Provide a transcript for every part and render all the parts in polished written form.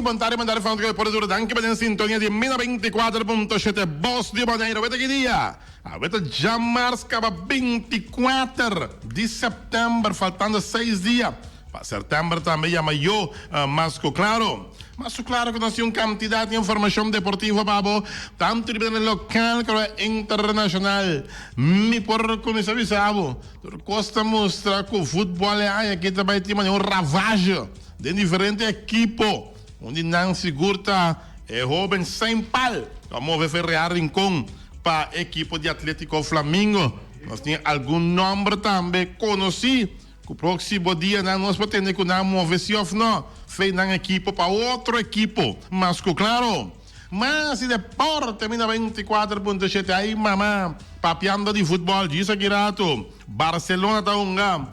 bon tardi, bon tardi fanatico di Deporte Duro. Danki pa den sintonia di Mina 24.7 Bos di Boneiru. Weta ki dia? Awe ta djamars kaba 24 di sèptèmber, faltando seis dia pa sèptèmber tambe yama yo mas ku klaro. Mas ku klaro ku nos tin un kantidat di informashon deportivo pa bo, tantu riba den lokal komo internashonal. Mi por kuminsá bisa bo, tur kos ta mustra ku futbòl e aña aki ta bai tin manera un ravage den diferente ekipo. Un di nan sigur ta e hoben Saint Paul ku a move for Real Rincon pa ekipo di Atletico Flamingo. Nos tin algun nomber tambe konosí ku próksimo dianan nos por tende ku nan a move si òf no fei nan ekipo pa otro ekipo. Mas ku klaro, mas di deporte mi na 24.7 ai mama papiando di futbòl djis aki ratu. Barcelona ta hunga.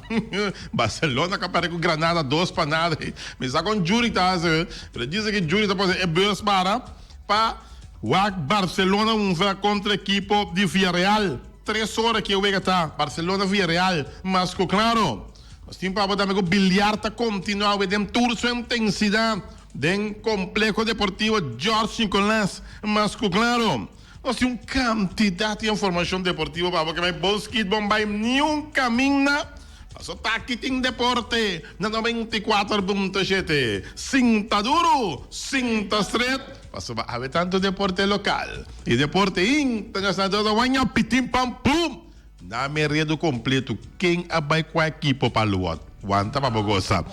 Barcelona ka perde ku Granada dos pa nada. Mi sa kon Juri ta hasi, pero djis aki Juri ta pone e bus para pa wak Barcelona hunga kontra ekipo di Villarreal. Tres ora ki e wega ta, Barcelona Villarreal, mas ku klaro. Nos tin pa bo tambe ku biliar ta kontinua awe den tur su intensidat den Kompleho Deportivo George Nicolaas, mas ku klaro. Nos tin un kantidat di informashon deportivo pa bo ke bai bon skit bon bai niun kaminda paso ta aki tin deporte na 94.7 sinta duru sinta stret pasobra awe tantu deporte lokal i deporte internashonal ta waña pitin pam pum na mi redu kompleto ken a bai kua ekipo pa luot wanta pa bo gosa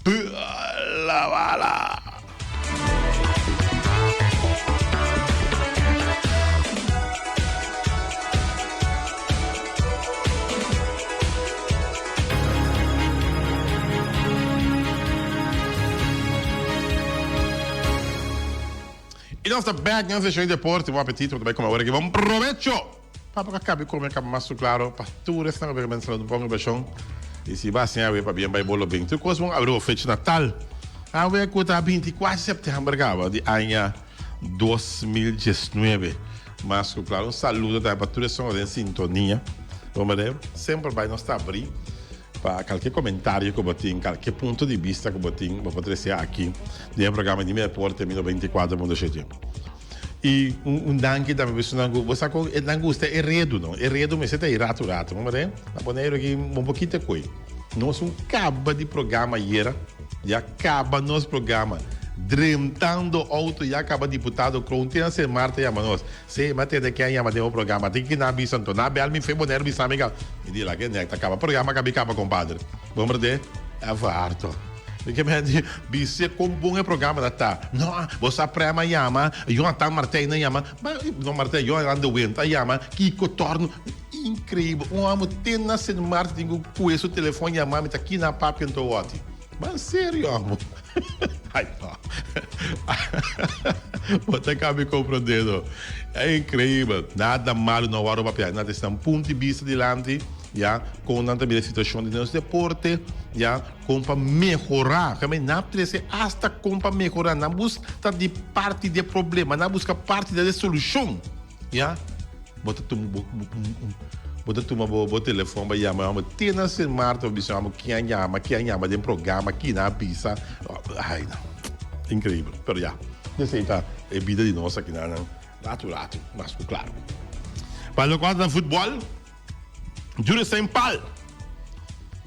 Bala bala. Y nos ta back den sesión di deporte. Bon apetito, bo ta bai come awor aki. Bon provecho! Pa bo ka kabi kome kaba mas su klaro pa tur esnan ku bira menshoná un pon ribashon i si bo hasi awe pabia bai bo lo bin tur kos bon abri bo fecha natal awe ku ta 24 sèptèmber kaba di aña 2019 mas ku klaro un saludo tambe pa tur esnan ku ta den sintonia bo mira semper bai nos ta abri pa kalke komentario ku bo tin kalke punto di bista ku bo tin bo por trese aki den e programa di mi deporte mi 94.7. I un danki tambe pa esunnan ku bo sa ku nan gusta e redu no. E redu mester ta ei ratu ratu. Bo mira na Boneiru aki un pokito e koi. Nos un kaba di programa ayera, ya kaba nos programa. Drentando outo ya kaba diputado Kroon tin a Sint Maarten yama nos. Si, mi a tende ken a yama den bo programa. Tin ki nan bisa anto. Nan bel mi fe Boneiru bisa mi ka. Mi di laga e nek ta kaba programa kabi kaba kompadre. Bo mira e harto. Mi ke men di bis'é kon bon e programa ta ta. No, bo sa Prem a yama, Jonathan Martijn a yama, ma no Martijn, Jonathan de Windt a yama, Kiko Torno. Inkreibel, un amo te na Sint Maarten tin ku kue su telefon yama mi ta kina papia nto wòti. Ma serio amo. Ai no. Bo ta kabi komprondé no. E inkreibel. Nada malu no wòrdu papia. Nan ta esnan punto di bista dilanti, ya, kon nan ta mira e situashon di nos deporte, ya. Kon pa mehorá. Kami nan a trese asta kon pa mehorá. Nan buska di parti di e problema. Nan buska parti di e solushon. Ya. Bo ta tuma bo bo ta tuma bo bo telefòn pa yama hòmber te na Sint Maarten pa bisa hòmber ken a yama, ken a yama den programa, kin a bisa. Ai no. Inkreibel. Pero ya. Esei ta e bida di nos aki nan ratu ratu. Mas ku klaru. Pa lokual ta futbòl. Jure Saint Paul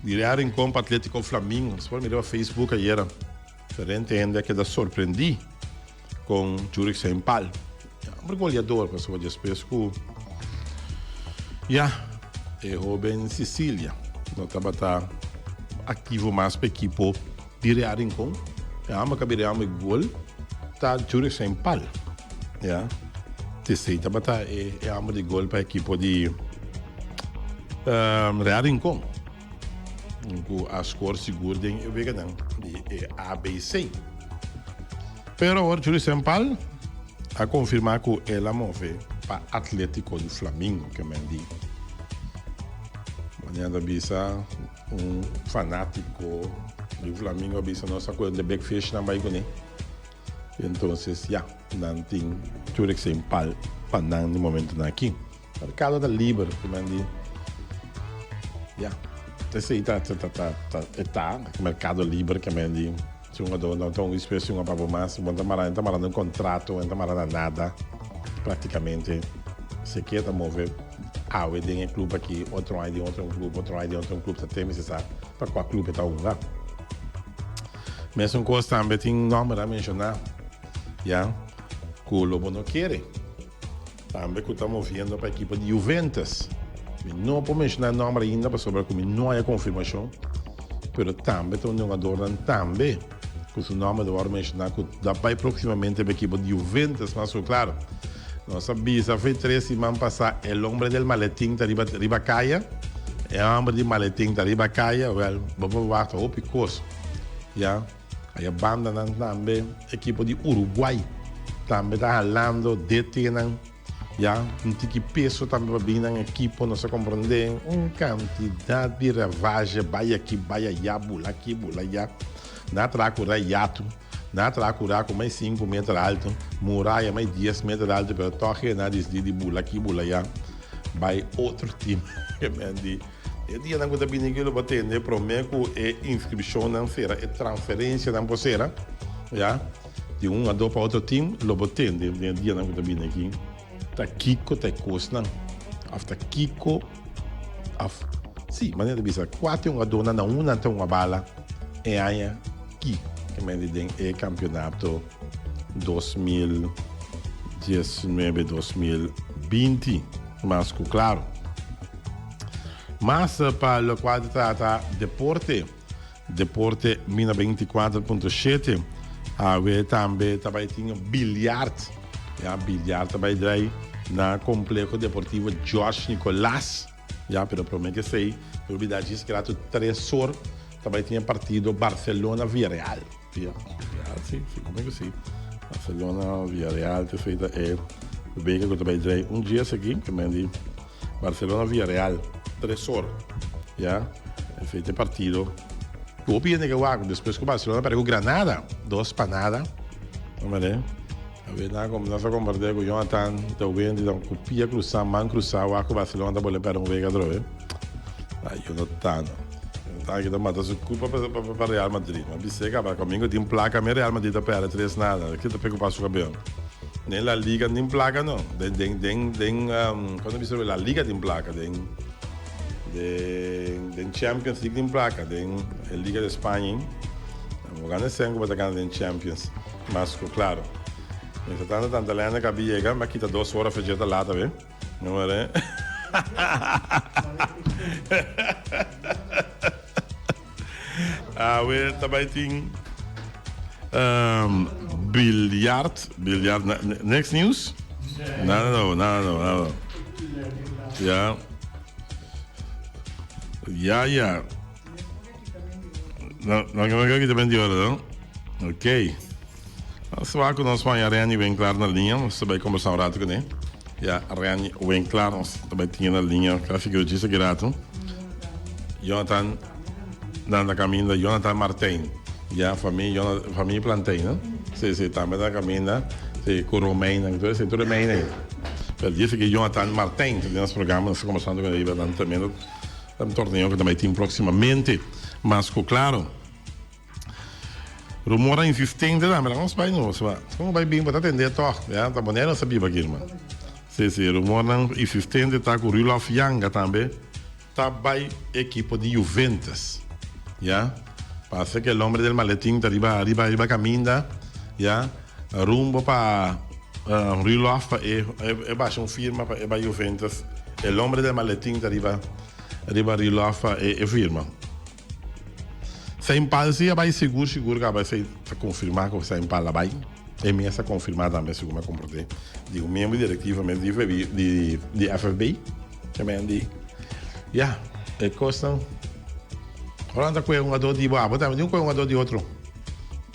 di Real Rincon pa Atletico Flamingo. Nos por mira pa Facebook ayera. Diferente hende a keda sorprendí con Jure Saint Paul. Ya, hombre goleador, pasobra despues ku ya e hoben Sicilia no tabata activo mas pa ekipo di Real Rincon. E homber ka bira e homber gol ta Jure Saint Paul. Ya. Tesey tabata e e homber di gol pa ekipo di Real Rincon ku a skor sigur den e weganan di e ABC. Pero awor Juri Sempal a konfirmá ku el a move pa Atletico di Flamingo ke men di manera ta bisa un fanátiko di Flamingo a bisa nos a kue de big fish nan bai kuné. Entonces ya, nan tin tur esei pal pa nan di momentonan aki. Mercado ta liber, cu men di ya, esei ta ta ta ta e ta mercado liber ke men di. Si un hungadó no ta un dispuesto hunga pa bo mas, bo no ta mara, no ta mara na un kontrato, no ta mara na nada praktikamente. Si e kier ta move awe den e klup aki, otro aña den otro un klup, otro aña den otro un klup, ta te mester sa pa kua klup e ta hunga. Mesun kos tambe tin nòmber a menshoná ya ku lo bo no kere. Tambe ku ta moviendo pa ekipo di Juventus. Mi no por menshoná e nòmber ainda pasobra ku mi no haya konfirmashon, pero tambe ta un hungadornan tambe ku su nòmber ta wòrdu menshoná ku ta bai próksimamente pa ekipo di Juventus. Mas ku klaro, nos a bisa for e tres siman pasá el hombre del maletin ta riba riba kaya, e hòmber di maletin ta riba kaya, wèl bo por wak hopi kos ya. Aya bandanan tambe ekipo di Uruguay tambe ta halando DTnan ya un tiki peso tambe pa bin nan ekipo nos a comprende un cantidad di ravage bay aki bay aya bula aki bula aya nan a traha cu rayatu nan a traha cu raku mai sinku meter alto muraya mai dies meter alto pero toch e nan a disidi di bula aki bula aya bay otro team di. E dianan ku ta bini aki lo bo tende promé ku e inskripshonnan sera, e transferensianan por sera, ya, di un hungadó pa otro tim, lo bo tende den e dianan ku ta bini aki ta kiko ta e kosnan òf ta kiko òf si manera ta bisa kua ta e hungadónan na unda nan ta hunga bala e aña ki ke mende den e kampionato 2019 2020 mas ku klaro. Mas pa locual ta trata deporte, Deporte Mina 24.7 awe tambe ta bay tin biljart. Ya, biljart ta bay drai na Complejo Deportivo George Nicolaas. Ya, pero prome ke esey, no olbida djis ki rato tres or ta bay tin e partido Barcelona-Villarreal. Villarreal, si, si, como que si. Barcelona, Villarreal, te feita e wega ku ta bai drei un djes aki, ke men di Barcelona, Villarreal, tres or, ya, e feita e partido. Ku hopi hende ke wak, despues ku Barcelona perde ku Granada, dos pa nada, no mende. A ber nan kom, nos a kompartí ku Jonathan, ta Wendy, ta ku pia krusá, man krusá, wak ku Barcelona ta bole perde un wega atrobe. Ay, Jonathan. Jonathan aki ta mata su culpa pa, pa, pa Real Madrid. Ma bisé caba, Domingo tin placa, mi Real Madrid ta perde tres nada. Ki ta preocupa su cabel? Den La Liga tin placa no. Den, den, den, den, um, cuando bisa La Liga tin placa, den, den, den Champions League tin placa, den e Liga de España. Bo gana cen cu bo ta gana den Champions. Mas cu claro. Mientras tanto, tanta Lena cabi yega, ma kita dos ora fecha ta lata, be. No mare. Awe ta bai tin um, biljart, biljart next news? Nada no, nada no, nada no. Ja. Ja, ja. No, no, no, no, no, no, no. Ok. Nos wak ku nos haña Renny Winklaar na liña. Nos ta bai kombersá un ratu kuné. Ya, Renny Winklaar nos ta bai tin na liña. Kla figura djis aki ratu. Jonathan nan na kaminda. Jonathan Martijn. Ya, famia Jona, famia Plantijn, no? Si, si, tambe na kaminda. Si, ku Romein nan. Tur esei, tur e mein ei. Pero djis aki Jonathan Martijn ta den nos programa. Nos ta kombersando kuné riba nan tremendo torneo ku ta bai tin próksimamente. Mas ku klaro. Rumornan insistente tambe laga nos bai nos ba como bai bin bo ta tende toch ya ta Bonaire nos ta biba aki hermano si si rumornan insistente ta cu Rudolf Yanga tambe ta bai ekipo di Juventus ya parece que el hombre del maletin ta riba riba riba caminda ya rumbo pa Rudolf pa e e basha un firma pa e bai Juventus el hombre del maletin ta riba riba Rudolf pa e e firma. Saint Paul si a bai sigur sigur kaba esei ta konfirmá ku Saint Paul a bai. E mes a konfirmá tambe segun mi a komprondé di un miembro direktivo mes di di di FFB ke men di ya e kosnan ora nan ta kue hungadó di bo abo tambe tin ku kue hungadó di otro.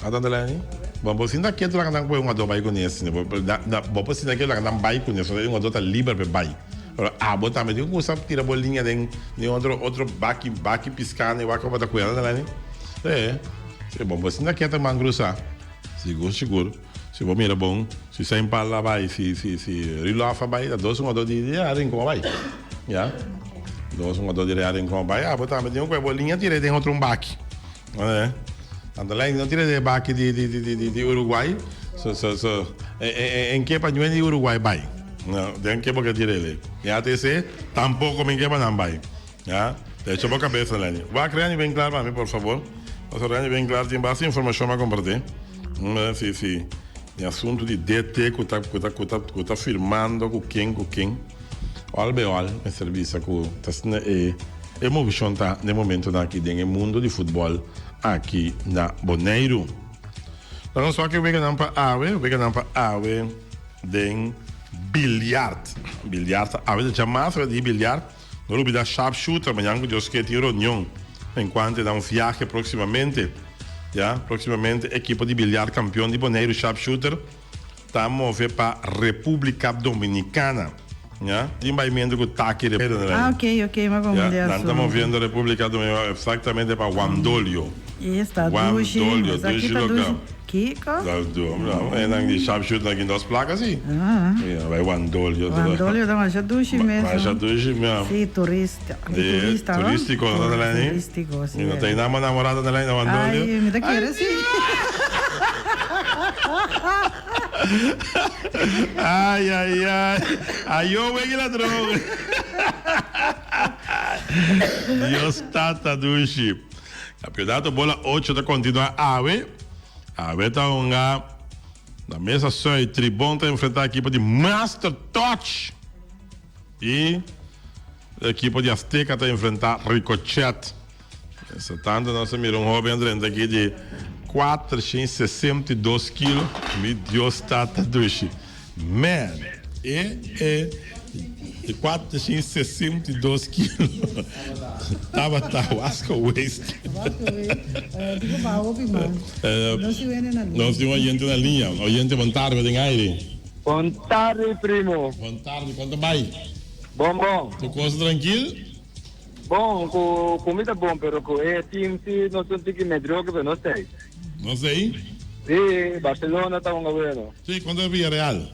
A tanta Lenny? Bon bo sinta ketu laga nan kue hungadó bai kuné asina bo bo por sinta ketu laga nan bai kuné so e hungadó ta liber pa e bai. Pero abo tambe tin ku kusa tira bo liña den den otro otro baki baki piská ni wak ku bo ta kuida ta lani. Sí, sí bo bo sinta ketu man krusá. Sigur sigur si bo mira bon si Saint Paul a bai si si si Rilof a bai ta dos hungadó di di Real Rincon a bai. Ya dos hungadó di Real Rincon a bai abo tambe tin ku kue bo liña tira den otro un baki. Tanto Lenny no tira de baki di di di di di Uruguay. So so so en ke pa ñuen di Uruguay bai. No, den ke bo ke tira ele. E ATC tampoco mi ke pa nan bai. Ya, de hecho bo cabeza Lenny. Wak Renny ben klaar pa mi por favor. Pasobra Renny ben klaar tin basta informacion pa comparti. Si si e asunto di DT cu ta cu ta cu ta cu ta firmando cu ken cu ken. Al bij al mester bisa cu ta asina e e movicion ta den momentonan aki den e mundo di futbol aki na Boneiru. Laga nos wak e weganan pa awe, weganan pa awe den biljart. Biljart ta awe ta djamas ora di biljart. No lubida sharpshooter mañan cu Dios ke tin reunion encuanto nan viahe proximamente. Ya, proximamente ekipo di biljart campeon di Boneiru sharpshooter. Ta move pa Republica Dominicana. Ya, tin baimento cu taki de Ah, ok, ok, ma como de Nan ta moviendo Republica Dominicana exactamente pa Wandolio. Esta dushi, Wandolio, esaki dushi ta local. dushi. Kiko? No, e nan di sharpshooter nan tin dos placa si. Ah. Ya, bai Wandolio. Wandolio ta masha dushi mes. Masha dushi, ya. Si, turista, di turista, no? Turistico, no ta lei ni? Turistico, si. Mi no ta inama namorada ta lei na Wandolio. Ay, mi ta kere si. Ay, ay, ay. Ayo wegi ladron. Dios tata dushi. Campeonato bola ocho ta continua awe. Awe ta hunga na mesa Zuid. Tribon ta enfrenta ekipo di Master Touch. Y ekipo di Azteca ta enfrenta Ricochet. Mientras tanto nos a mira un hoben drenta aki di 462 kilo. Mi Dios tata dushi. Man, e e di 462 kilo tabata waska waste. Nos tin un oyente na liña. Oyente, bon tarde, den aire. Bon tarde, primo. Bon tarde, kon ta bai? Bon, bon. Tur kos trankil? Bon, ku ku mi ta bon, pero ku e team si nos un tiki medioke, pero no sei. No sei? Si, Barcelona ta hunga bueno. Si, kontra Villarreal.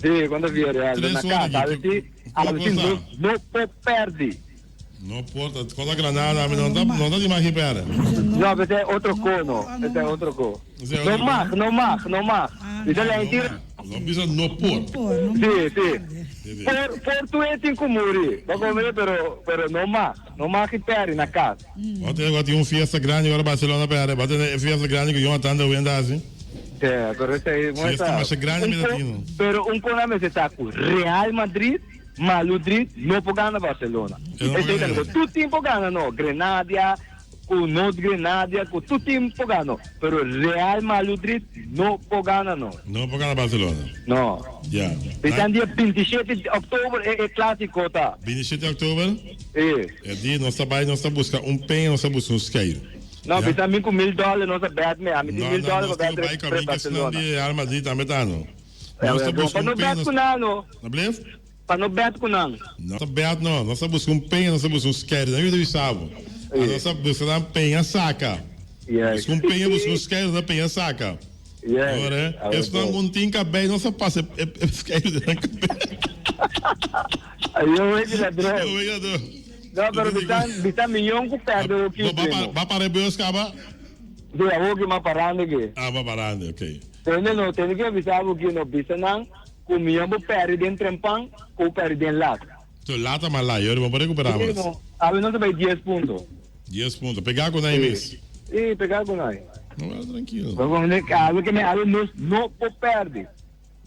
Si, kontra Villarreal. Tres Na ora kas, aki. a si, a si no, no por perdi. No por, ta kontra Granada, mi no ta, no ta di magi perde. No, pero ese otro ko no, ese otro ko. No mag, no mag, no mag. Bisa lei tira. No bisa no por. Si, si. Por, por tu e tin ku muri. Bo komprende? Pero, pero no mag. No mag i pèri na kas. Bo tene ku tin un fiesta grandi ora Barcelona pèri. Bo tene e fiesta grandi ku Jonathan de Wenda hasi. Si, pero esei Fiesta muestra. masha grandi mi ta tin. Pero un kos a mester sa ku Real Madrid, Maludrid no por gana Barcelona. Esei ta loke tur tin por gana no. Grenadia. Cu nos Grenadia cu tur team por gana pero Real Maludrid no por gana nos. No por gana Barcelona. No. Ya. Bisan dia 27 di october e e clasico ta. 27 di october? Si. E dia nos ta bay nos ta busca un peña nos ta busca un skeiro. No, Ya. bisa mi cu mil dollar nos a bet me. Ami tin No, mil no, dollar nos pa tin bet cu bay cu pre ami que esnan Barcelona. di Real Madrid tambe ta no. Nos ta busca Pa un no peña bet nos. cu nan no. Na blef? Pa no bet ku nan. No ta bet no, nos ta buska un peña, nos ta buska un skèr, nan yuda bisa bo. A nos ta buska nan peña saka. Buska un peña, buska un skèr, nos ta peña saka. Ora, esnan ku tin kabei, nos ta pasa e skèr den nan kabei. Yo wei di ladron. Yo wei di ladron. No, pero bisa, bisa miyon ku pèrdè hoki primo. Ba para e bus kaba? Si, awo ki m'a parando ki. Ah, ba parando, ok. Tende no, tende ki a bisa bo ki no bisa nan. Ku mi bo pèri den trempan ku bo pèri den lat. So lat a malai, yori bo por recuperá mas. No, awe nos a bai dies punto. Dies punto, pegá ku nai mes. Si, pegá ku nai. No, well, tranquilo. Awe ke me awe nos no por pèrdè.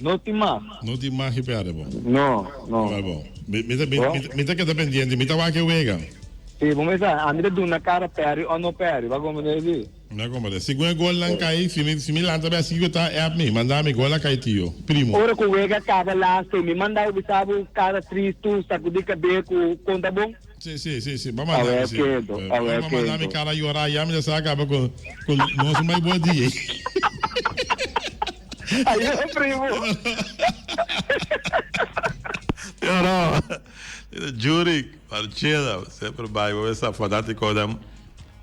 No tin mas. No tin mas ke pèrdè bo. No, no. Well, bo. Mi, mi, mi, mi ta keda pendiente, mi ta wak e wega. Si, bo mester sa, ami ta duna kara pèri o no pèri, bo a komprendé si? Mi a komprendé. Segun e golnan kai, si mi, si mi lanta bes kiko ta app mi, manda mi gol a kai tio, primo. Ora ku wega kaba laste, mi manda bo bisa bo kara tristu, sakudí kabé ku kon ta bon? Si, si, si, si, bo manda mi Awe si. kedo, awe Ora bo manda mi kedo. kara yorá ya mi ta sa kaba ku, ku nos un bai bo dia. Ayo primo. Yoró. Jurik, Marchena, semper bai bo mester fanatikonan.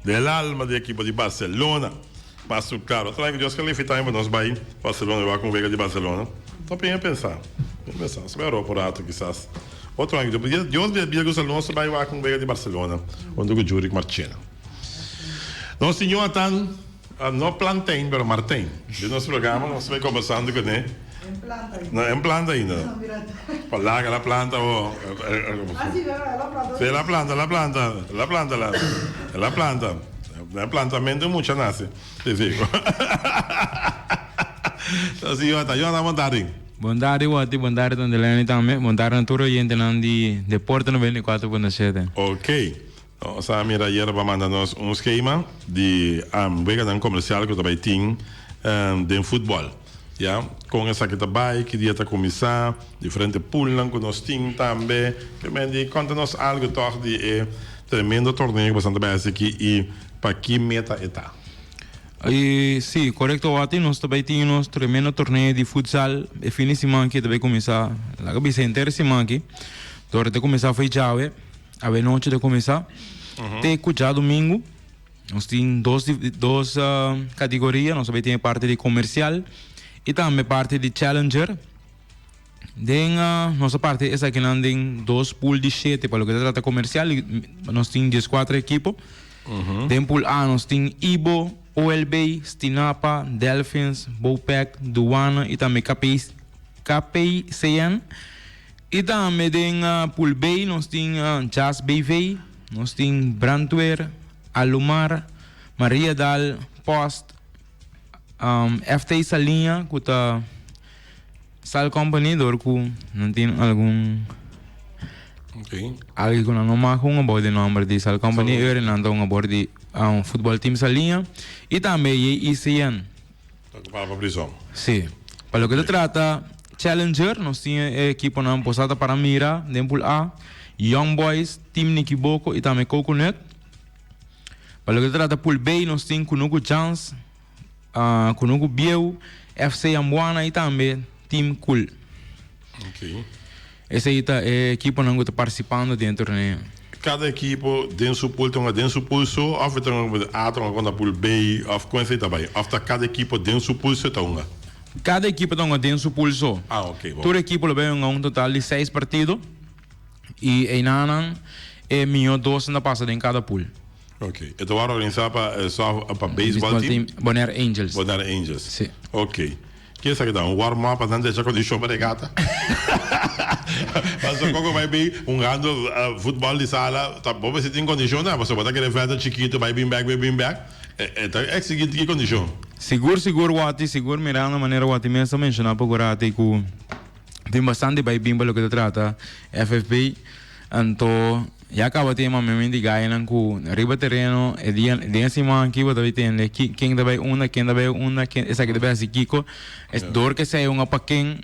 Del alma di ekipo di Barcelona. Mas su claro. Trae cu Dios ke lifi time pa nos bay Barcelona y wak un wega di Barcelona. Ta bien pensa. Bien pensa. Nos bay Europa un rato kisas. Otro aña. Dios bia gusta nos bay wak un wega di Barcelona hunto cu Jurick Marchena. Nos tin Jonathan. No Plantain, pero Martijn. Den nos programa nos bai kombersando kuné. En planta ainda. No, en planta ainda. Pa laga la planta o. Ah, sí, verdad, la planta. Sí, la planta, la planta, la planta, la, la planta. Den plantamento mucha nace. Sí, sí. Así, Jonathan, Jonathan, bon tardi. Bon tardi, Wati. Bon tardi, Tante Lenny tambe. Bon tardi na tur oyentenan di Deporte 94.7. Ok. Nos a mira ayer bo a manda nos un skema di weganan komersial ku ta bai tin den futbòl. Ya, kon esaki ta bai, ki dia ta kuminsá, diferente poolnan ku nos tin tambe. Ke men di konta nos algu tòg di e tremendo torneo ku boso ta bai hasi aki i pa ki meta e ta. Si, korekto Watty, nos ta bai tin nos tremendo torneo di futsal e fin di siman aki ta bai kuminsá, laga bisa henter e siman aki, dor ta kuminsá for djawe. Awe nochi ta kuminsá te ku djadumingu. Nos tin dos dos kategoria. Nos ta bai tin e parti di komersial i tambe parti di challenger. Den nos a parti esakinan den dos pool di shete pa loke ta trata komersial nos tin dieskuater ekipo. Den pool A nos tin Ibo, OLB, Stinapa, Delfins, Bopec, Douane i tambe KPCN. I tambe den Pool B nos tin Jazz BV, nos tin Brandweer, Alumar, Mariadal, Post, FT Saliña ku ta Sal Company dor ku nan tin algun algu ku nan no mag hunga bou di nomber di Sal Company ora nan ta hunga bou di Futbol Team Saliña i tambe JICN. Ta ocupa pa prison. Sí. Pa loke ta trata Challenger, nos tin e ekiponan Posada Paramira den pool A, Young Boys, Team Nikiboko y tambe Coconut. Pa loke ta trata pool B, nos tin Kunuku Jans, Kunuku Bieu, FC Ambuana y tambe Team Cool. Ok. Esey ta e ekiponan ku ta partisipando den e torneo. Kada ekipo den su pool ta hunga den su pool so of e ta hunga A ta hunga kontra pool B of kon esey ta bai? Of ta kada ekipo den su pool so e ta hunga? Kada ekipo ta hunga den su pool so. Ah ok bon. Tur ekipo lo bai hunga un total di seis partido y eynanan e mihó dosnan ta pasa den kada pool. Ok. E ta wòrdu organisa pa soft pa baseball team? Bonaire Angels. Bonaire Angels. Si. Ok. Ke esaki ta un warm up antes di echa kondishon pa regata? Pasobra koko bai bin hungando futbòl di sala ta bo mester tin kondishon tambe pasobra bo ta kere vèlta chikitu bai bin bèk bai bin bèk e ta eksigí tiki kondishon. Sigur sigur Watty sigur mirando manera Watty mes a menshoná poko rati ku tin bastante bai bin pa loke ta trata FFB anto Ya caba tin e mamiamen di gayanan cu riba tereno e dia den e siman aki bo ta bay tende ki ken ta bay unda ken ta bay unda ken esaki ta bay haci kico es door ke esey hunga pa ken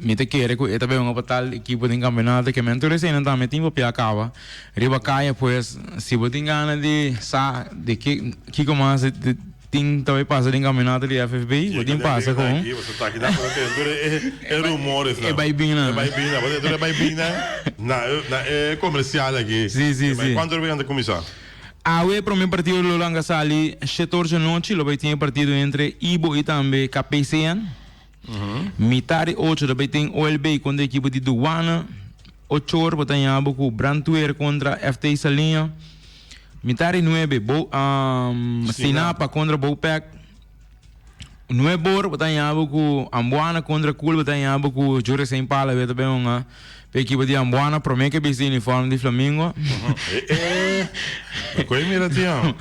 mi ta kere cu e ta bay hunga pa tal ekipo den campeonato ke men tur eseynan tambe tin papia caba riba caya pues si bo tin gana di sa di ki kico mas Tin ta bay pasa den campeonato di FFB, bo tin pasa con. Aki, boso ta aki nan, boso tende tur e e rumores nan. E bay bin nan. E bay bin nan, boso tende tur e bay bin nan na na e comercial aki. Si, si, si. Cuanto ora nan ta cuminsa? Awe e prome partido lo langa sali shetor djanochi, lo bay tin e partido entre Ibo y tambe KPCN. Mitar di ocho ta bay tin OLB contra ekipo di Douane. Ocho or bo ta ña bo cu Brandweer contra FT Saliña. Mitar di nuebe bo Sinapa contra Bopec. Nuebe or bo ta ña bo cu Ambuana contra Cool bo ta ña bo cu Jure Saint Paul ta bay hunga pa ekipo di Ambuana prome ke bisti uniform di Flamingo. Koe mira tio.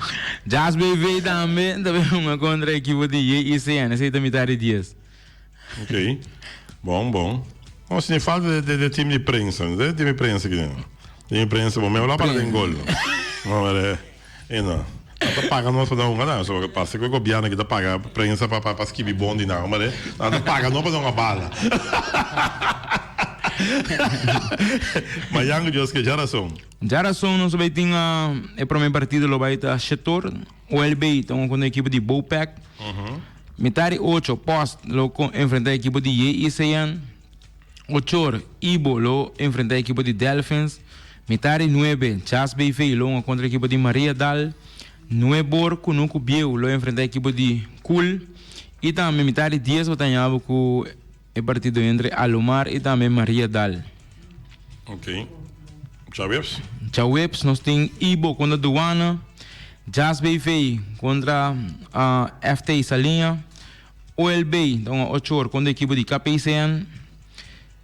Jazz BV tambe ta bay hunga contra ekipo di JICN esey ta mitar di dies. Ok. Bon, bon. No, si falta de, de, de team di prensa. De team di prensa aki. Team di prensa, bon, me habla para den gol. No, maar, eh, no. Nan ta paga nos pa nan hunga nan. So, parse ku e gobierno aki ta paga prensa pa pa pa skibi bon di nan, maar nan ta paga nos pa nan hunga bala. Mayan ku Dios ke djarason. Djarason nos bai tin e prome partido lo bai ta Shetor. OLB ta hunga kontra ekipo di Bopec. Mitar di ocho Post lo enfrenta ekipo di JICN. Ochor Ibo lo enfrenta ekipo di Delfins. Mitar di nuebe Chas BV lo hunga kontra ekipo di Maria Dal. Nuebor Kunuku Bieu lo enfrenta ekipo di Cool. I tambe mitar di dies bo ta haña bo ku e partido entre Alomar i tambe Maria Dal. Ok. Djaweps? Djaweps nos tin Ibo kontra Duana. Jazz BV kontra FT Saliña. OLB ta hunga ocho or kontra ekipo di KPCN.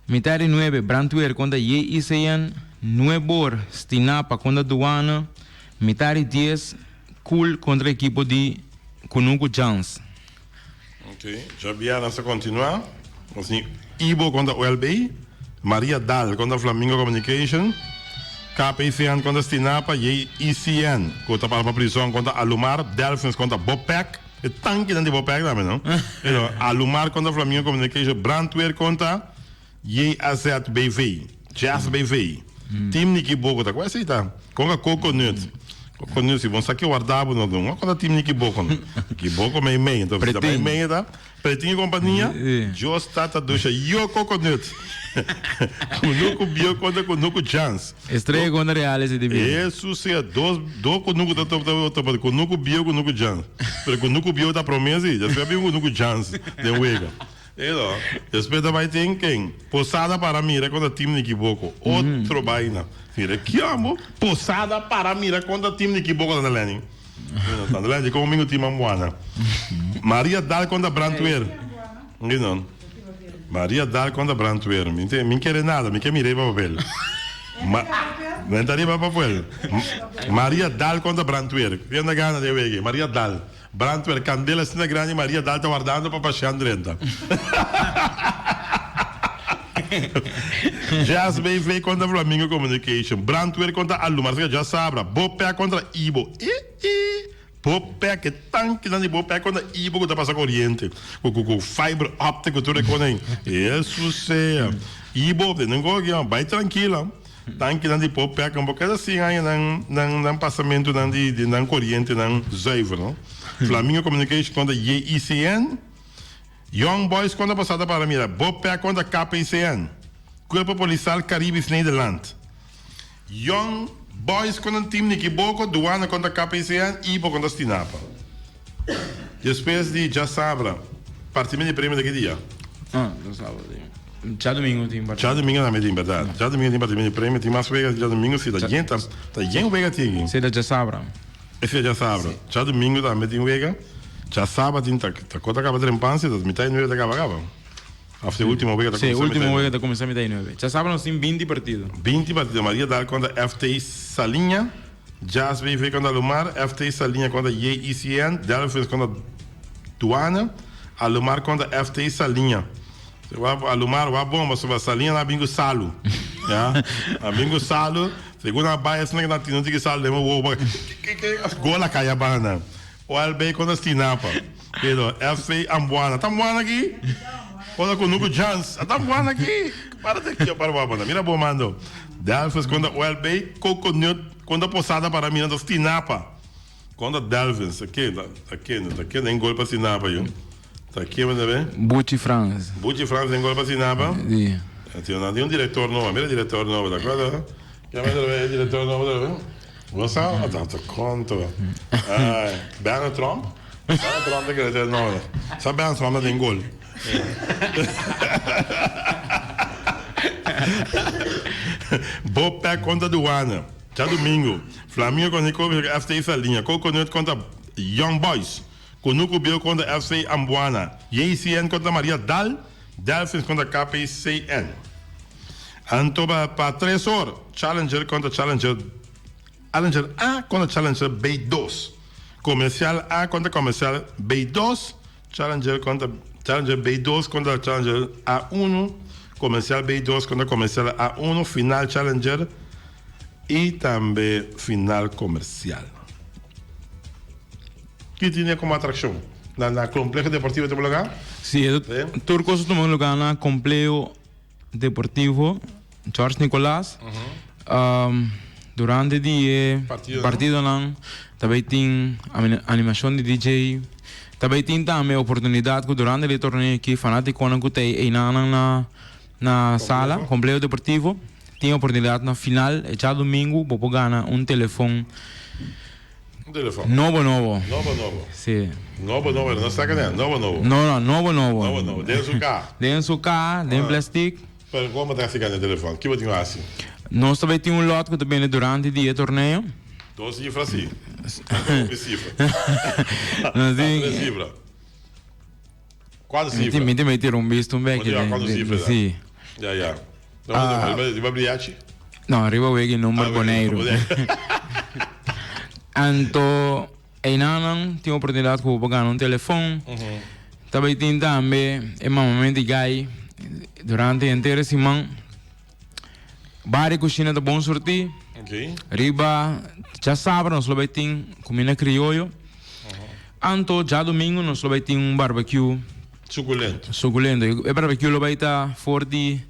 Mitar di nuebe Brandweer kontra JICN. Nuebor Stinapa kontra Duana. Mitar di dies Cool kontra ekipo di Kunuku Jans. Ok, djabièrnè nos ta kontinuá. Nos tin Ibo kontra OLB, Maria Dal kontra Flamingo Communication, KPCN kontra Stinapa, JICN ku ta para pa prizòn kontra Alumar, Delfins kontra Bopec, e tankinan di Bopec tambe no, Alumar kontra Flamingo Communication, Brandweer kontra JAZBV, Jazz BV, Team Niki Boko ta ku esei ta? Kon ka Coconut? Coconut si bon sa ke warda bo no dun. Kon ta Team Niki Boko no? Niki Boko mei mei enton si ta mei mei ta Pretin y kompania Dios tata dusha yo Coconut. Kunuku bio kontra kunuku chans. Estrella kontra Reales e di bini. Hesus sea dos dos kunuku ta ta ta ta kunuku bio kunuku chans. Pero kunuku bio ta prome si despues a bin kunuku chans den wega. Elo, despues ta bai tin ken? Posada para mira kontra team di Kiboko. Otro baina. Mira kiambo? Posada para mira kontra team di Kiboko tanta Lenny. Tanta Lenny komo mingo team Ambuana. Maria Dal kontra Brandweer. Ngi non. Maria Dal kontra Brandweer. Mi te mi kere nada, mi ke mira riba papel. Ma mi ta riba papel. Maria Dal kontra Brandweer. Ken ta gana den wege? Maria Dal. Brandweer, Candela asina grandi Maria Dal ta wardando pa pasha drenta. Jazz BV contra Flamingo Communication. Brandweer contra Alumar. Asina dja sabra. Bopec contra Ibo. I i. Bopec, e tankinan di Bopec contra Ibo cu ta pasa coriente. Cu cu cu fiber optic cu tur e cosnan ey. Hesus sea. Ibo, tene un cos aki, bay trankila. Tankinan di por pek bo keda sin haña nan nan nan pasamentunan di di nan korientenan zuiver no. Flamingo Communication kontra JICN, Young Boys kontra Posada para mira, Bopec kontra KPCN, Cuerpo Policial Caribisch Nederland, Young Boys kontra Team Nikiboko, Douane kontra KPCN, Ibo kontra Stinapa. Despues di djasabra, partimento di premio ta ki dia? Ah, djasabra tin. Djadumingu tin partimento. Djadumingu tambe tin, berdad. Djadumingu tin partimento di premio. Tin mas wega djadumingu si. Ta yen, ta yen wega tin aki. Esei ta djasabra. Esei ta djasabra. Djadumingu tambe tin wega. Djasabra tin, ta kos ta kaba trempan si, ta mitad di nuebe ta kaba kaba. Of e ultimo wega ta kuminsá mitad di nuebe. Si, e ultimo wega ta kuminsá mitad di nuebe. Djasabra nos tin binti partido. 20 partido. Maria Dal kontra FT Saliña. Jazz BV kontra Alumar, FT Saliña kontra JICN, Delfins kontra Duana, Alumar kontra FT Saliña. Alumar wak bon pasobra Saliña nan a bin ku salu. Ya, a bin ku salu, segun nan a bai asina ku nan tin un tiki salu den wowo gol a kai abaho nan. OLB kontra Stinapa. Pero FC Ambuana, ta Ambuana aki? Kontra Kunuku Jans, a ta Ambuana aki? Para te kio para wak mira bo mando. Delfins kontra OLB, Coconut kontra Posada para mira ta Stinapa kontra Delfins. Ta ke, ta ke, ta ke den gol pa Stinapa yo. Ta ke manda be? Buchi Frans. Buchi Frans den gol pa Stinapa? Si. Nan tin un director nobo, mira director nobo, ta acuerdo? Ke manda be director nobo ta be? Bo sa? Ta ta konto. Ai, Bernard Tromp? Bernard Tromp ta kere nobo. Sa Bernard Tromp ta den gol. Bopec kontra Douane, djadumingu. Flamingo kontra Nico FC Saliña. Coconut kontra Young Boys. Kunuku Bieu kontra FC Ambuana. JCN kontra Maria Dal. Delfins kontra KPCN. Anto pa tres or, Challenger kontra Challenger Challenger A kontra Challenger B dos. Comercial A kontra Comercial B dos. Challenger kontra Challenger B dos kontra Challenger A unu, Comercial B dos kontra Comercial A unu, final Challenger y tambe final Comercial. Ki tin komo atraccion na na Complejo Deportivo ta lugar? Si, tur cos ta tuma lugar na Complejo Deportivo George Nicolaas. Durante di e partidonan ta bay tin animacion di DJ. Ta bay tin tambe oportunidad cu durante di e torneo aki fanaticonan cu ta eynan na na sala, Complejo Deportivo, tin oportunidad na final e djadomingo bo por gana un telefon. Un telefon. Nobo nobo. Nobo nobo. Si. Nobo nobo, no saca nen, nobo nobo. No no, nobo nobo. Nobo nobo, den su caha. Den su caha, den plastic. Pero como bo ta haci gana e telefon? Ki bo tin cu haci? Nos ta bay tin un lot cu ta bini durante di e torneo. Dos sifra si. Hopi sifra. Nos tin Tres sifra. Kuater sifra. Mi tin mi tira un bisto un beki. Bo tin kuater sifra. Si. Ya ya. No, riba briachi? No, riba wegi number Boneiru. Anto einanan tin oportunidad ku bo por gana un telefon. Ta bay tin tambe e mamamento di gai durante henter e siman. Bar y cushina ta bon surti. Riba djasabra nos lo bay tin cuminda crioyo. Anto djadomingo nos lo bay tin un barbecue. Suculento. Suculento. E barbecue lo bay ta for di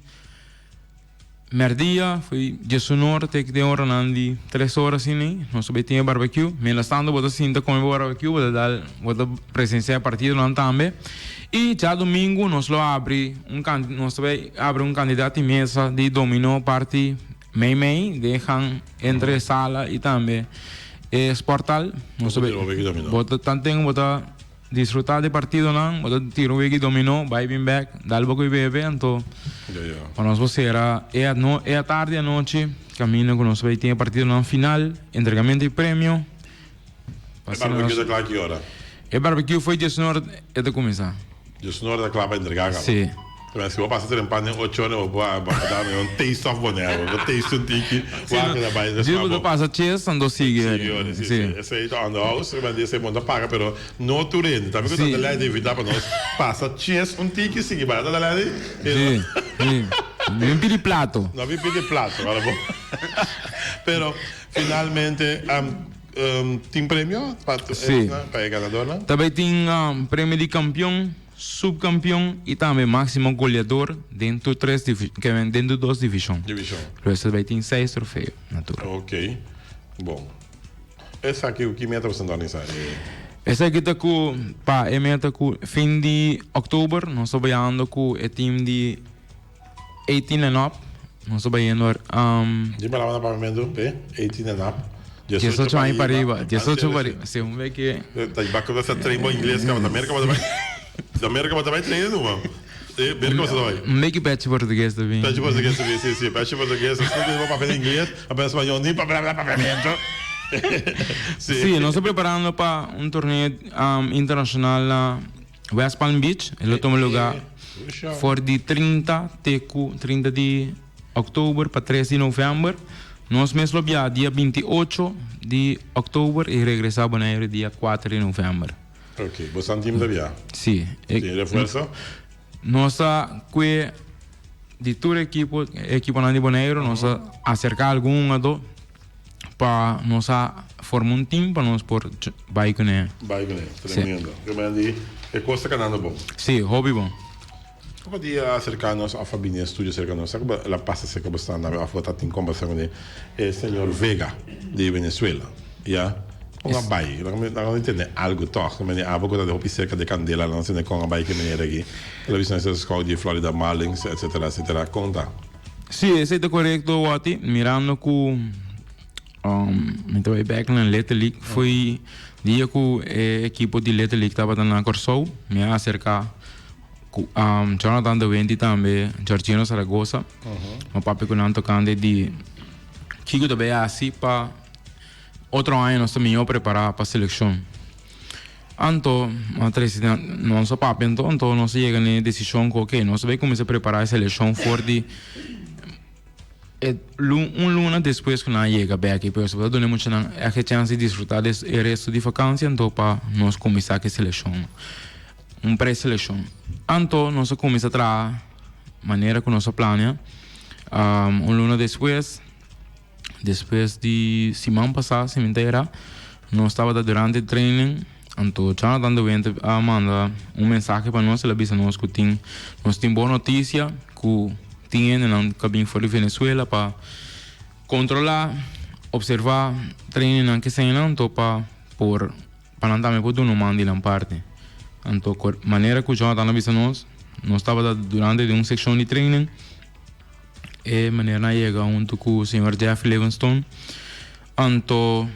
merdia, for diesunor te den oranan di tres ora asina. Nos lo bay tin e barbecue. Mientras tanto bo ta sinta come bo barbecue, bo ta dal, bo ta presencia e partidonan tambe. Y djadomingo nos lo abri un can, nos ta bay abri un cantidad di mesa di dominó parti mei mei den gang entre sala y tambe e sporthal. Nos ta bay, bo ta tanten bo ta disfruta di partidonan, bo ta tira un wiki dominó, bay bin bek, dal bo cu bebe, anto pa nos por cera e ano, e atardi anochi caminda cu nos ta bay tin e partidonan final, entregamento di premio. E barbecue ta kla ki ora? E barbecue foi diesun ora e ta kuminsá. Diesun ora ta kla pa entregá kaba? Sí. Pero si bo pasa trempan den ocho ora bo por bo por dal un taste of Bonaire, bo por taste un tiki, wak ta bai Djis bo ta pasa ches anto sigui. Sigui ora, sí, sí. Esei ta on the house, riba di esei bo no ta paga pero no tur hende. Tambe ku ta ta lei di invitá pa nos pasa ches un tiki sigui bai. Ta ta lei di? Sí, sí. No bin pidi plato. No bin pidi plato, ora bo. Pero finalmente Tin premio pa Sí. pa e ganadornan? Ta bay tin premio di campeon, subcampeon y tambe maximo goleador den tur tres divi ke men den tur dos division. Division. Pues ta bay tin seis trofeo na tur. Ok. Bon. Esaki ku ki meta boso ta organisa e? Esaki ta ku pa e meta ku fin di october nos ta bayando ku e team di 18 and up. Nos ta bayendo Di palabra na papiamentu pe 18 and up. 18 aña pa riba. 18 pa riba. Si un bek ke. Ta bak ta train bo ingles kaba. Ta Merka bo ta bai. Ta Merka bo ta bai train numa. E Merka bo ta bai. Un bek pechi portugues ta bin. Pechi portugues ta bin si si. Pechi portugues. Si no bo papia ingles, papia spañol ni papia papiamentu. Si. Si, nos ta preparando pa un torneo internacional na West Palm Beach. E lo tuma lugar for di 30 te ku 30 di oktober pa 3 di november. Nos mes lo bia dia 28 di oktober i regresá Boneiru dia 4 di november. Ok, bo san team ta bia? Si. Tin refuerso? Nos ta kue di tur ekipo, ekiponan di Boneiru, nos a aserká algun hungadó pa nos a forma un team pa nos por bai kuné. Bai kuné, tremendo. Yo mira di e kos ta kanando bon. Sí, hopi bon. Ora di a aserká nos òf a bini e studio serka nos, sa ku el a pasa serka bo stand òf bo ta tin kombersá kuné e señor Vega di Venezuela, ya. Kon a bai? Nan a tende algu tòg. Mi abo ku ta hopi serka di kandela, nan a tende kon a bai ki manera aki. El a bisa nos e scout di Florida Marlins, etcetera, etcetera. Kon ta? Sí, esei ta korekto, Watty. Mirando ku mi ta bai bek na Little League, foi dia ku e ekipo di Little League tabata na Kòrsou, mi a aserká ku Jonathan de Winti tambe Georgino Zaragoza. Mi a papia ku nan tokante di kiko ta bai hasi pa otro aña nos ta mihó prepará pa selekshon. Anto, a trese nos a papia anto, anto nos a yega na e desishon ku oke, nos a bai kuminsá prepará e selekshon for di e un luna despues ku nan a yega bèk. I pues ta duna e muchanan ègt e chèns di disfrutá di e resto di vakansia anto pa nos kuminsá ku e selekshon, un preselekshon. Anto nos a kuminsá traha manera ku nos a plania. Un luna despues. Despues di siman pasá, si mi ta era, nos tabata durante training, anto Jonathan de Winter a manda un mensahe pa nos, el a bisa nos ku tin, nos tin bon notisia ku tin hendenan ku a bin for di Venezuela pa kontrolá, opservá trainingnan kesenan, anto pa por, pa nan tambe por duna un man di nan parti. Anto manera ku Jonathan a bisa nos, nos tabata durante di un sekshon di training. E meneer nan a yega hunto cu señor Jeffrey Livingstone. Anto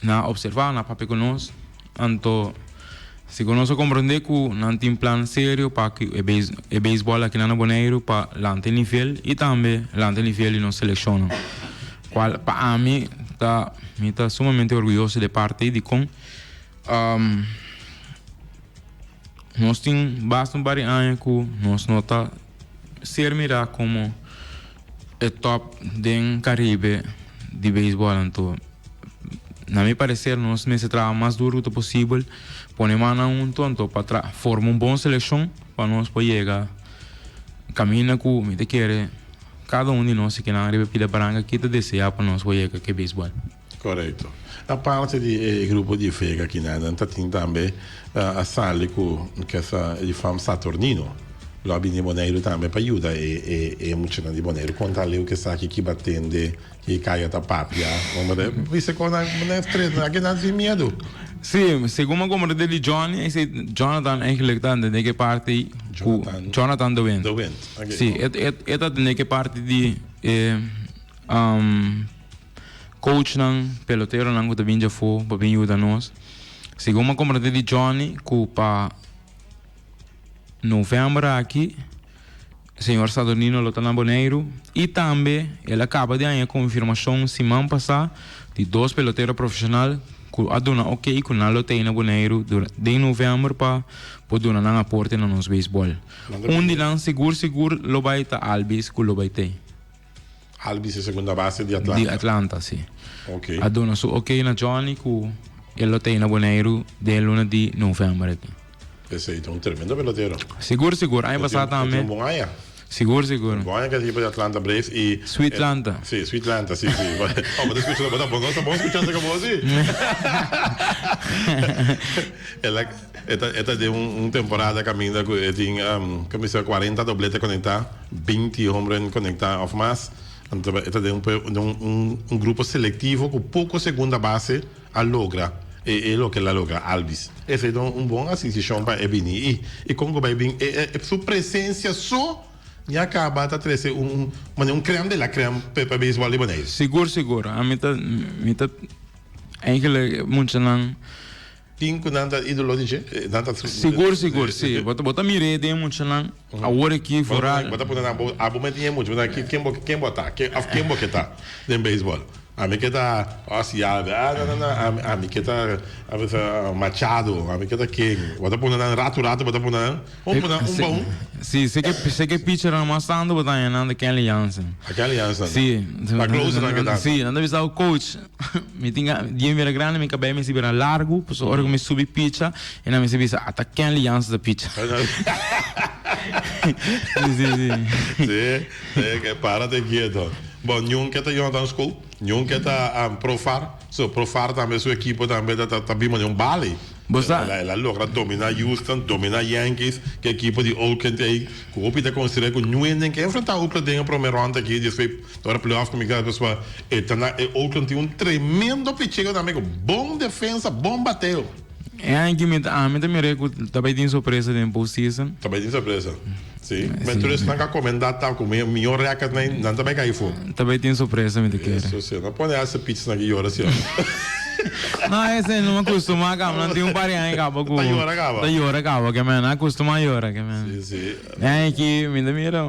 nan a observa, nan a papia cu nos. Anto segun nos a comprende cu nan tin plan serio pa cu e beisbol aki nan na Boneiru pa lanta e nivel y tambe lanta e nivel di nos seleccionnan. Cual pa ami ta. Mi ta sumamente orguyoso di e parti ei dikon nos tin basta un par di aña ku nos no ta ser mirá komo e top den Karibe di beisbòl. Anto na mi pareser nos mester traha mas duru ku ta posibel, pone mannan huntu anto pa forma un bon selekshon pa nos por yega kaminda ku mi ta kere kada un di nos kinan riba e pida baranka aki ta deseá pa nos por yega ku e beisbòl. Korekto. Aparte di e grupo di Vega kinan nan ta tin tambe a sali ku kesa di fam Saturnino lo a bini Boneiru tambe pa yuda e e muchanan di Boneiru konta aleu ke esaki ki batende ki kaya ta papia bisa kon nan tres nan aki nan tin miedu. Si, segun mi a komprende di Johnny, esei Jonathan eigenlijk ta atende ke parti ku Jonathan de Wind. De Wind, oke. Si, e ta atende ke parti di e Coachnan, peloteronan ku ta bin djafó pa bin yuda nos. Segun mi a komprendé di Johnny ku pa novèmber aki señor Saturnino lo ta na Boneiru i tambe el a kaba di haña konfirmashon siman pasá di dos pelotero profeshonal ku a duna oké ku nan lo ta ei na Boneiru den novèmber pa por duna nan aporte na nos beisbòl. Un di nan sigur sigur lo bai ta Albies ku lo bai ta ei. Albies e segunda base di Atlanta. Di Atlanta, si. Ok. A duna su ok na Johnny ku e lo ta na Boneiru den luna di novèmber aki. Esei ta un tremendo pelotero. Sigur, sigur. Aña pasá tambe. E tin un bon aña. Sigur, sigur. Un bon aña ku e ekipo di Atlanta Braves i. Sweetlanta. Si, Sweetlanta, si, si. Oh, bo ta skucha, bo ta bon, bo ta bon skuchando ku bo, si. El a, e ta, e ta den un temporada kaminda ku e tin, komo bisa, kuarenta doblete konektá. 20 hombren conecta of mas, anto e ta den un un grupo selectivo cu poco segunda base a logra e e loke el a logra Albies. Esey ta un bon adquisicion pa e bini y y con cu bay bin e e su presencia so ya caba ta trece un un manera un crème de la crème pa pa beisbol di Bonaire. Sigur sigur ami ta mi ta eigenlijk muchanan. Tin ku nan ta ídolo di dje? Nan ta. Sigur, sigur, si. Bo ta, bo ta mir'é den muchanan awor aki vooral. Bo ta pone nan, bo, abo meti e mucha, bo ta ken bo, ken bo ta? Ken, òf ken bo ke ta den beisbòl? Ami ke ta Ozzie Albies, ah, no, no, no, ami, ami ke ta, a bisa, Machado, ami ke ta ken? Bo ta pone nan ratu ratu, bo ta pone nan, un pone un pa un. Si, si ke, si ke pitchernan mas tantu bo ta haña nan ta Kenley Jansen. A Kenley Jansen. Si. Pa closer nan ke ta. Si, nan ta bisa coach. Mi tin dien bira grandi mi kabei mester bira largu pasobra ora ku mi subi picha e nan mester bisa ata Kenley Jansen ta picha. Si si si. Si, si ke parate kieto. Bon niun ke ta Jonathan School, niun ke ta Profar, so Profar tambe su ekipo tambe ta ta bin manera un bali. Bo sa. El a logra domina Houston, domina Yankees, ke ekipo di Oakland ei ku hopi ta konsidera ku niun hende ke enfrenta Oakland den e prome rond aki despues Ora playoff cuminsa pasobra e ta na e Oakland tin un tremendo picheo tambe cu bon defensa, bon bateo. E aña aki mi ta ami ta mira cu ta bay tin sorpresa den postseason. Ta bay tin sorpresa, si. Men tur esnan cu a comenda ta cu miho record nan nan ta bay cay afo. Ta bay tin sorpresa mi ta kere. Eso si, no pone haci pitch nan ki yora si. No ese no a custuma caba, nan tin un par di aña caba cu. Ta yora caba. Ta yora caba ke men, a custuma yora ke men. Si, si. E aña aki mi ta mira.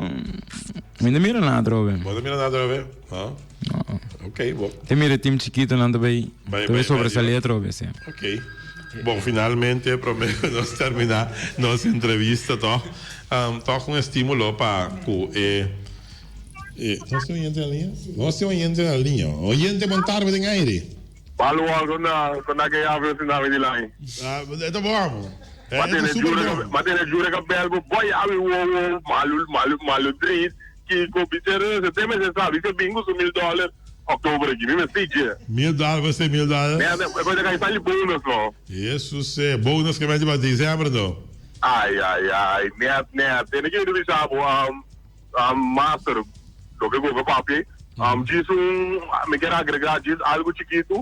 Mi no mira nada atrobe. Bo no mira nada atrobe? No. No. Ok, bo. Te mira team chikito nan ta bay, Bay, ta bay bay, sobresalí bay. atrobe, sí. Ok. Bon, finalmente, prome ku nos terminá nos entrevista tòg, um, tòg un estímulo pa ku e, e, nos tin oyente na liña? Nos tin oyente na liña. Oyente, bon tarde den aire. Palo wou kon na kon na ke yabri asina mi dilai. Ah, e ta bon amo. E Ma ta tene super jure bon. ma tene jure ka bel bo boy awi wowo malu malu malu drit kiko bisero se te mester sa bise bin ku su $1000 october aki mi mester dje. Mil dollar bo se $1000? Me anda e kos ka sali bonus no. Jesus se bonus ke mester pa december no. Ai ai ai net net tene ke mi bisa bo um Master, loke ku bo papia, djis un, mi kier agrega djis algu chikitu,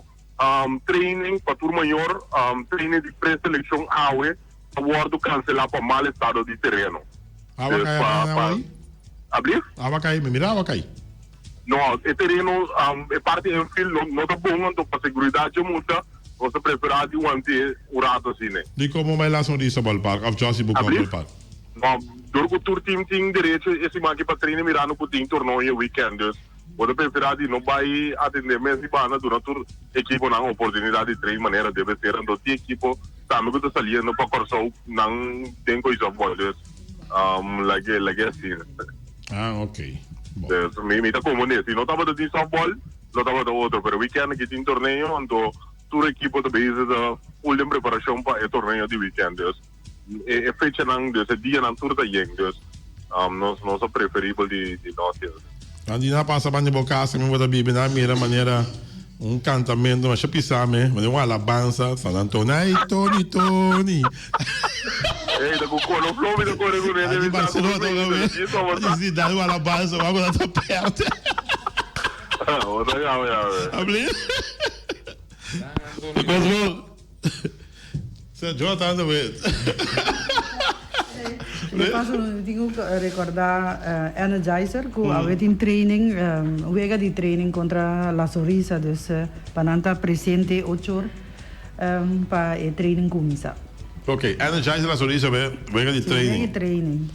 training pa tur mayor, training di preselekshon awe ta wòrdu kanselá pa mal estado di tereno. Awa kai awe awe ei? Ablief? Awa kai, mi mira awa kai. No, e tereno, e parti infield no no ta bon, anto pa seguridat dje mucha, nos ta preferá di want'é un rato asina. Di komo bai La Sonrisa Ballpark òf Josie Bucon Ablief? Ballpark? No, dor ku tur team tin derecho e siman aki pa traina mirando ku tin torneo e weekend, dus. Bo ta preferá di no bai atendé mes di banda duna tur ekiponan oportunidat di train manera debe ser. Anto tin ekipo tambe ku ta saliendo pa Kòrsou nan den ko'i sòftbòl. Dus lag'é lag'é asina. Ah, ok. Bon. Dus mi mi ta komprendé. Si no tabata tin sòftbòl lo tabata otro. Pero wikènt aki tin torneo anto tur ekipo ta bezig ta ful den preparashon pa e torneo di wikènt. Dus e e fechanan, dus e dianan tur ta yen. Dus nos nos a preferibel di di no hasi esaki. Nan di nan pasa banda di bo casa mi bo ta bibi nan mira manera un cantamento masha pisa me manera un alabanza San Antonio ay Tony Tony. Ey ta cu colo flo mi ta core cu ne Di mi sa cu Barcelona mi ta mi ta be sa. Di dal un alabanza wak cu nan ta perde. Bo ta gaba ya be. Abli. Because bo Sir Jonathan de Wit. De paso mi tin ku rekordá Energizer ku awe tin training, wega di training kontra La Sonrisa dus pa nan ta presente ocho or pa e training kuminsá. Ok, Energizer La Sonrisa awe wega di training. Si, wega di training.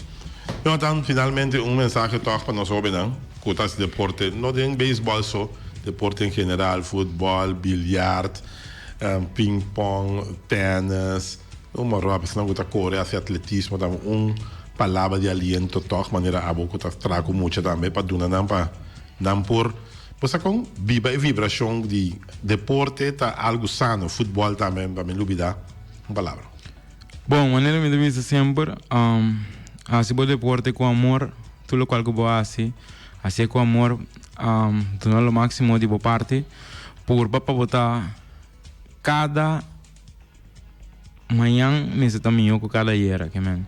Jonathan, finalmente un mensahe tòg pa nos hóbennan ku ta hasi deporte, no den beisbòl so, deporte en general, futbòl, biljart. Ping pong, tennis, un moro esnan ku ta kore hasi atletismo tambe un palabra di aliento tòg manera abo ku ta traha ku mucha tambe pa duna nan pa nan por bo sa kon biba e vibrashon di deporte ta algu sano futbòl tambe pa mi lubida un palabra. Bon manera mi ta bisa semper hasi bo deporte ku amor tur lokual ku bo hasi hasié ku amor duna lo máksimo di bo parti. Purba pa bo ta kada mañan mester ta mihó ku kada ayera ke men.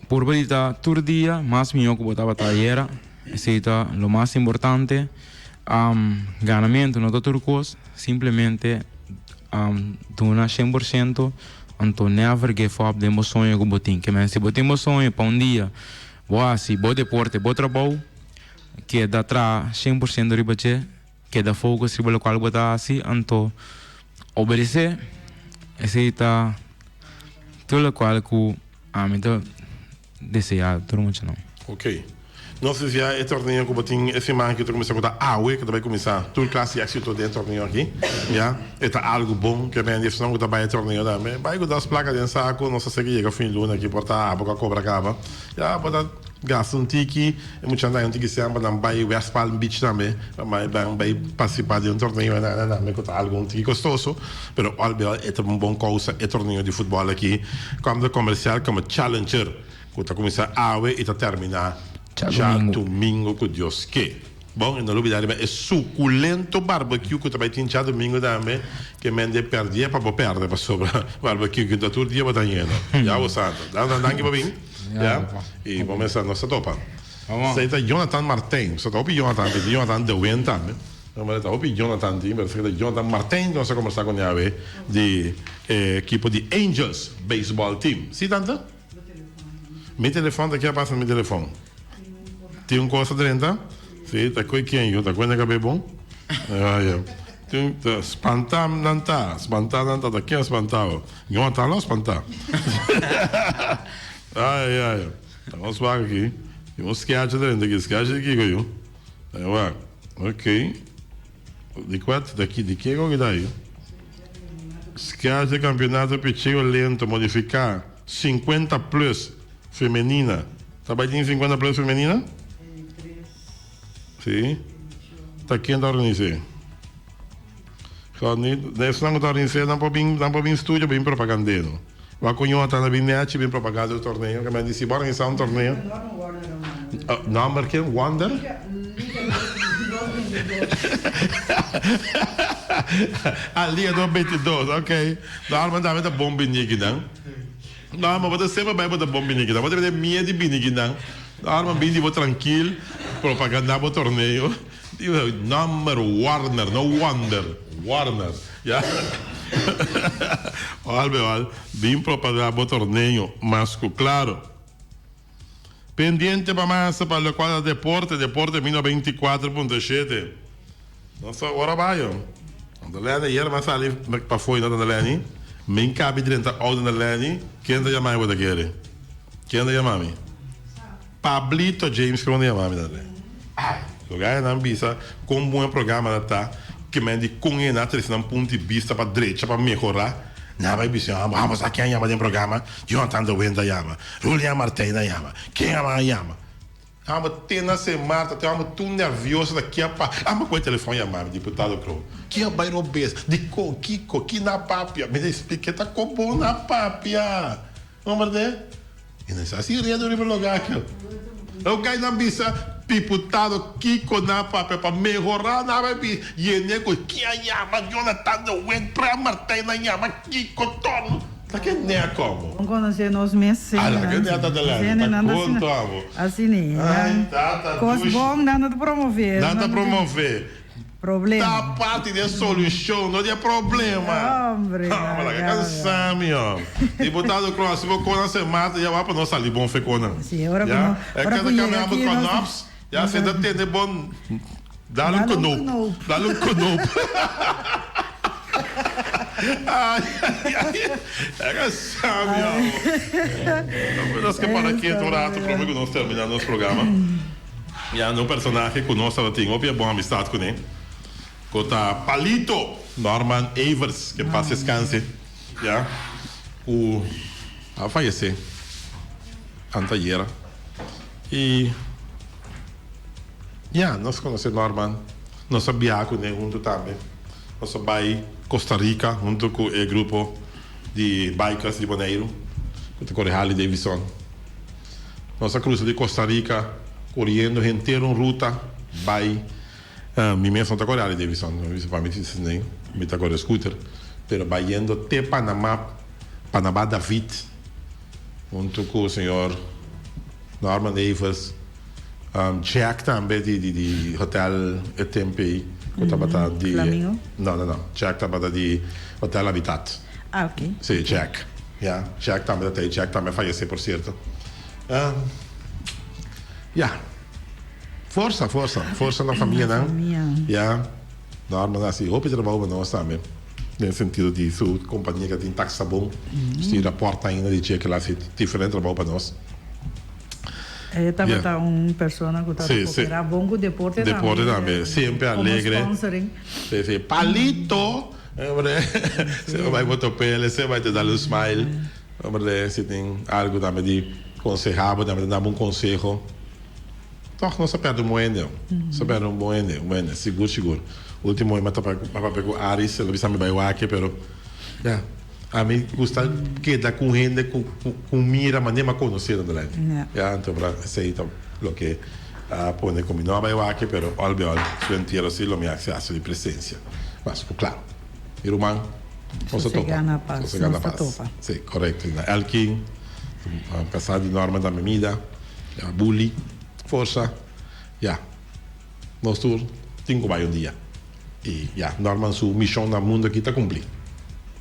Purba di ta tur dia mas mihó ku bo tabata ayera. Esei ta lo mas importante. Ganamentu no ta tur kos, simplemente duna 100% anto never give up den bo soño ku bo tin. Ke men si bo tin bo soño pa un dia bo hasi bo deporte, bo trabou, keda traha 100% riba dje. Keda focus riba locual bo ta haci, anto obedece. Esey ta tur locual cu ami ta desea tur muchanan. Ok. Nos desea e torneo cu bo tin e siman aki ta cuminsa cu ta awe cu ta bay cuminsa tur clase di exito den e torneo aki. Ya. E ta algo bon ke men di esnan cu ta bay e torneo tambe. Bay cu das placa den saco nos ta seki yega fin luna aki por ta abo cu a cobra caba. Ya bo ta gasta un tiki, e muchanan ta haña un tiki sèn pa nan bai West Palm Beach tambe, pa nan bai partisipá den un torneo einan tambe ku ta algu un tiki kostoso, pero al bel e ta un bon kousa e torneo di futbòl aki kòm ta komersial komo Challenger ku ta kuminsá awe i ta terminá djadumingu ku Dios ke. Bon, e no lubidá riba e sukulento barbecue ku ta bai tin djadumingu tambe, ke men de pèrdè pa bo pèrdè pasobra barbecue ku ta tur dia bo ta yena. Ya bo sa. Danki pa bin. Ya, y bo mester nos ta topa. Esey ta Jonathan Martijn. So ta hopi Jonathan tin, tin Jonathan de Win tambe. No, pero ta hopi Jonathan tin, pero esaki ta Jonathan Martijn cu nos a combersa cu awe di e ekipo di Angels Baseball Team. Si, tanta? Mi telefon ta, ke a pasa mi telefon? Tin un cos a drenta? Si, ta cu ken yo? Ta cu hende cabe bon? Ah, ya. Tin, ta spanta nan ta, spanta nan ta, ta ken a spanta bo? Jonathan lo a spanta. Ai ai. Ta nos wak aki. Tin un sketch adentro aki. Sketch di kiko yu? Ta wak. Ok. Di kua ta ki di kiko ki ta yu? Sketch di campeonato picheo lento modifica 50 plus femenina. Ta bai tin 50 plus femenina? Si. Ta ken ta organise? Esnan ku ta organis'é nan por bin nan por bin studio bin propagand'é no. Wak ku Jonathan a bin nechi bin propaganda e torneo ke men di si bo organisá un torneo. Nomber ken? Wonder? Ah Liga 222 ok. Norman tambe ta bon bini akinan. Norman bo ta semper bai bo ta bon bini akinan. Bo ta bini mie di bini akinan. Norman bin di bo trankil propaganda bo torneo. Nomber Warner, no Wonder, Warner, ya. Ol be ol, bin propagá bo torneo mas ku klaro. Pendiente pa mas pa lokual ta deporte, deporte mino 24.7. Nos ta ora bayo. Tante Lenny, ayer mi a sali pafó i no Tante Lenny. Mi kabi drenta outo Tante Lenny, ken ta yama mi bo ta kere? Ken ta yama mi? Pablito James, ken bo ta yama mi Tante Lenny? Loke nan bisa kon bon e programa ta ta, ke men di kon e na trese nan punto di bista pa drecha, pa mehorá. Nan bai bisa, Amo, amo sa ken a yama den programa? Jonathan de Windt a yama, Julian Martijn a yama, ken a yama? Amo te na Sint Maarten, te amo tur nervioso ta kia pa, amo koe telefon yama mi, diputado Kroon. Kia bai robes? Dikon? Kiko? Ki na papia? Mi ta expliké ta kon bo na papia. Hombre, i nan sa si redo riba loga aki. Loke nan bisa diputado kiko nan papia pa mehora nan bai bi yene ku ki a yama Jonathan de Wit, Bram Martijn a yama kiko ton. Ta ke nea komo? Bon konosé nos mes Ala ke nea ta delante ta konto abo. Asina Ay tata Kos dushi. bon nan no ta promové. Nan ta promové. Problema. Ta parti di e solucion, no di e problema. Hombre, Hombre, laga cansa mi, hom. Diputado Kroon, si bo kona se mata, ya wak pa nos sali bon fe konan. Si, ora ku Ya, no, e ora kada ku yega kami abo aki nos konops, ya senta tene bon, dal un Dal un knoop, knoop. dal un knoop. Ay, ay, ay, e cansa mi, hom. Nos ke para ketu un rato prome ku nos termina nos programa. Ya un personahe ku nos tabatin hopi e bon amistad kuné, ku ta Palito Norman Evers, ke pas deskanse, ya, ku a fayesé antayera. I ya, nos konosé Norman, nos a biaha kuné huntu tambe. Nos a bai Costa Rica huntu ku e grupo di bikers di Boneiru, ku ta kore Harley Davidson. Nos a cruza di Costa Rica coriendo henter un ruta bay mi mes no ta core Harley Davidson pa mi mi ta core scooter pero bayendo te Panama Panama David hunto cu señor Norman Evers Jack tambe di di hotel e tempo ey cu tabata di Flamingo? No no no Jack tabata di hotel Habitat. Ah ok. Si Jack. Ya, Jack tambe ta tei. Jack tambe a fayesé por sierto. Ya. Forsa, forsa. Forsa na famianan. Ya. Norman a hasi hopi trabou pa nos tambe. Den sentido di su kompania ku a tin Tax Sabon. Nos tin rapòrt ainda di dje ku el a hasi diferente trabou pa nos. E tabata un persona ku tabata koperá bon ku deporte tambe. Deporte tambe. Semper alegre. Komo sponsoring. Si, si. Palito! Hombre, se bo bai bo topele, se bai te dal un smile. Hombre, si tin algo tambe di conseha bo, tambe ta dabo un conseho. Toch nos a perde un bon hende, nos a perde un bon hende, un bon hende, sigur sigur. Ultimo mi a topa, mi a papia cu Aris, el a bisa mi bai wak pero ya, ami gusta keda cu un hende cu cu mira manera mi a conoce nan delante. Ya, anto esey ta loke a pone cu mi no a bai wak pero al be al su entiero si lo mi a haci di presencia. Mas ku kla. Mi ruman, nos a topa. Sosega na pas. Sosega na Nos ta pas. topa. Sí, korekto. Na Elkin, kasá di Norman tambe mida. Ya, Bully, forsa. Ya, nos tur tin ku bai un dia. I ya, Norman su mishon na mundu aki ta kumplí.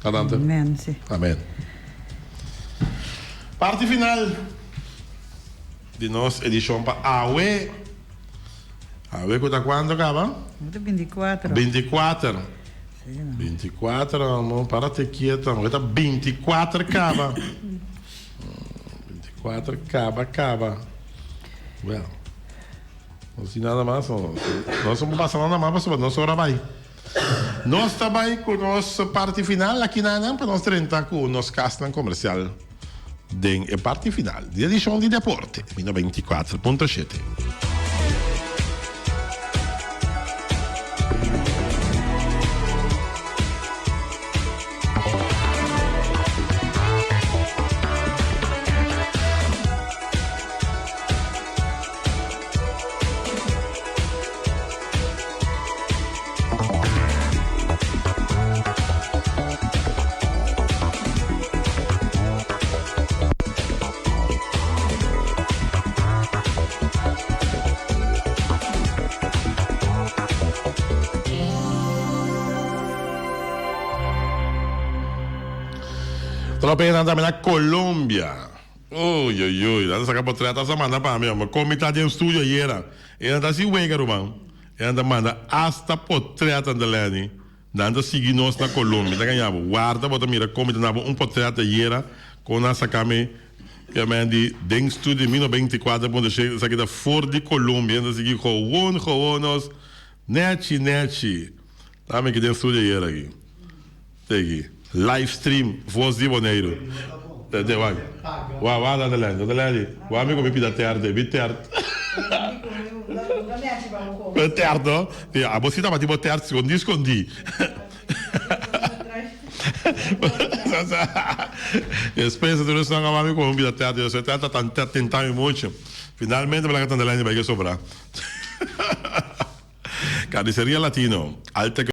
Ta tante? Amen, sí. Amen. Parti final di nos edishon pa awe. Awe ku ta kuantu kaba? Awe ta bintikuater. Bintikuater. Bintikuater amo, para te kieto amo. Awe ta bintikuater kaba. Bintikuater kaba kaba. Well, no si nada mas no. Nos no por pasa nada mas pasobra nos ora bai. Nos ta bai ku nos parti final aki nanan pa nos drenta ku nos kasnan komersial den e parti final di edishon di Deporte mi 94.7. Tropenan tambe na Colombia. Uy uy uy, nan ta saca potret hasta manda pa mi, hombre. Con mi ta den studio ayera. E nan ta haci wega, ruman. E nan ta manda hasta potret ante Lenny. Nan ta sigui nos na Colombia. Ta gaña bo. Warda bo ta mira con mi ta na bo un potret ayera con nan a saca mi. Kiamen di den studio mi 94.7 esaki ta for di Colombia ta sigui gewoon gewoon nos nechi nechi ta mi ki den studio ayer aki teki live stream voz di Boneiru te te wak wa wa ta lei ta lei wa mi ku mi pida terte mi tert tert no abo si tabati bo tert skondi skondi. Despues tur esnan a mami komo bida tèt, yo se tèt ta tenta mi mucho. Finalmente mi laga tanta lèn di bai ke sobra. Carniceria Latino, alta.